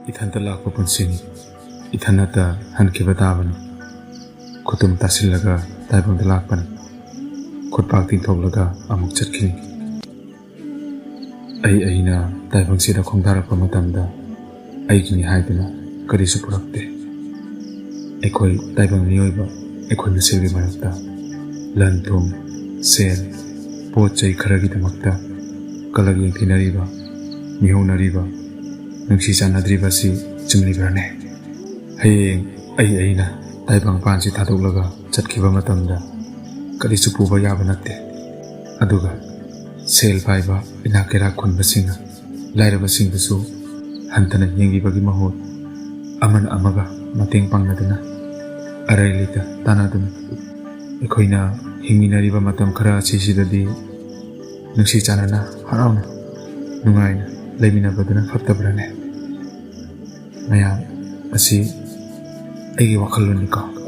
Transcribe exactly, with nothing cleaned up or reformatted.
ꯏꯊꯟꯇ ꯂꯥꯛꯄ ꯄꯨꯟꯁꯤꯅꯤ꯫ ꯏꯊꯟꯅꯇ ꯍꯟꯈꯤꯕ ꯇꯥꯕꯅꯤ꯫ ꯈꯨꯇꯨꯝ ꯇꯥꯁꯤꯜꯂꯒ ꯇꯥꯏꯕꯪꯗ ꯂꯥꯛꯄꯅꯤ꯫ ꯈꯨꯠꯄꯥꯛ ꯇꯤꯡꯊꯣꯛꯂꯒ ꯑꯃꯨꯛ ꯆꯠꯈꯤꯅꯤ꯫ ꯑꯩ ꯑꯩꯅ ꯇꯥꯏꯕꯪꯁꯤꯗ ꯈꯣꯡꯗꯥꯔꯛꯄ ꯃꯇꯝꯗ ꯑꯩꯒꯤꯅꯤ ꯍꯥꯏꯗꯨꯅ ꯀꯔꯤꯁꯨ ꯄꯨꯔꯛꯇꯦ꯫ ꯑꯩꯈꯣꯏ ꯇꯥꯏꯕꯪ ꯃꯤꯑꯣꯏꯕ ꯑꯩꯈꯣꯏ ꯃꯁꯦꯜꯒꯤ ꯃꯔꯛꯇ ꯂꯟ ꯊꯨꯝ, ꯁꯦꯜ, ꯄꯣꯠ ꯆꯩ ꯈꯔꯒꯤꯗꯃꯛꯇ ꯀꯂꯛ ꯌꯦꯡꯊꯤꯅꯔꯤꯕ, ꯃꯤꯍꯧꯅꯔꯤꯕ, ꯅꯨꯡꯁꯤ ꯆꯥꯟꯅꯗ꯭ꯔꯤꯕꯁꯤ ꯆꯨꯝꯂꯤꯕ꯭ꯔꯥꯅꯦ? ꯍꯌꯦꯡ ꯑꯩ ꯑꯩꯅ ꯇꯥꯏꯕꯪꯄꯥꯟꯁꯤ ꯊꯥꯗꯣꯛꯂꯒ ꯆꯠꯈꯤꯕ ꯃꯇꯝꯗ ꯀꯔꯤꯁꯨ ꯄꯨꯕ ꯌꯥꯕ ꯅꯠꯇꯦ꯫ ꯑꯗꯨꯒ ꯁꯦꯜ ꯄꯥꯏꯕ ꯏꯅꯥꯛ ꯀꯩꯔꯥꯛ ꯈꯨꯟꯕꯁꯤꯡꯅ ꯂꯥꯏꯔꯕꯁꯤꯡꯗꯁꯨ ꯍꯟꯊꯅ ꯌꯦꯡꯕꯤꯕꯒꯤ ꯃꯍꯨꯠ ꯑꯃꯅ ꯑꯃꯒ ꯃꯇꯦꯡ ꯄꯥꯡꯅꯗꯨꯅ ꯑꯔꯩ ꯂꯩꯇ ꯇꯥꯟꯅꯗꯨꯅ ꯑꯩꯈꯣꯏꯅ ꯍꯤꯡꯃꯤꯟꯅꯔꯤꯕ ꯃꯇꯝ ꯈꯔ ꯑꯁꯤꯁꯤꯗꯗꯤ ꯅꯨꯡꯁꯤ ꯆꯥꯟꯅꯅ ꯍꯔꯥꯎꯅ ꯅꯨꯡꯉꯥꯏꯅ ꯂꯩꯃꯤꯟꯅꯕꯗꯨꯅ ꯐꯠꯇꯕ꯭ꯔꯥꯅꯦ? ꯃꯌꯥꯝ, ꯑꯁꯤ ꯑꯩꯒꯤ ꯋꯥꯈꯜꯂꯣꯟꯅꯤꯀꯣ꯫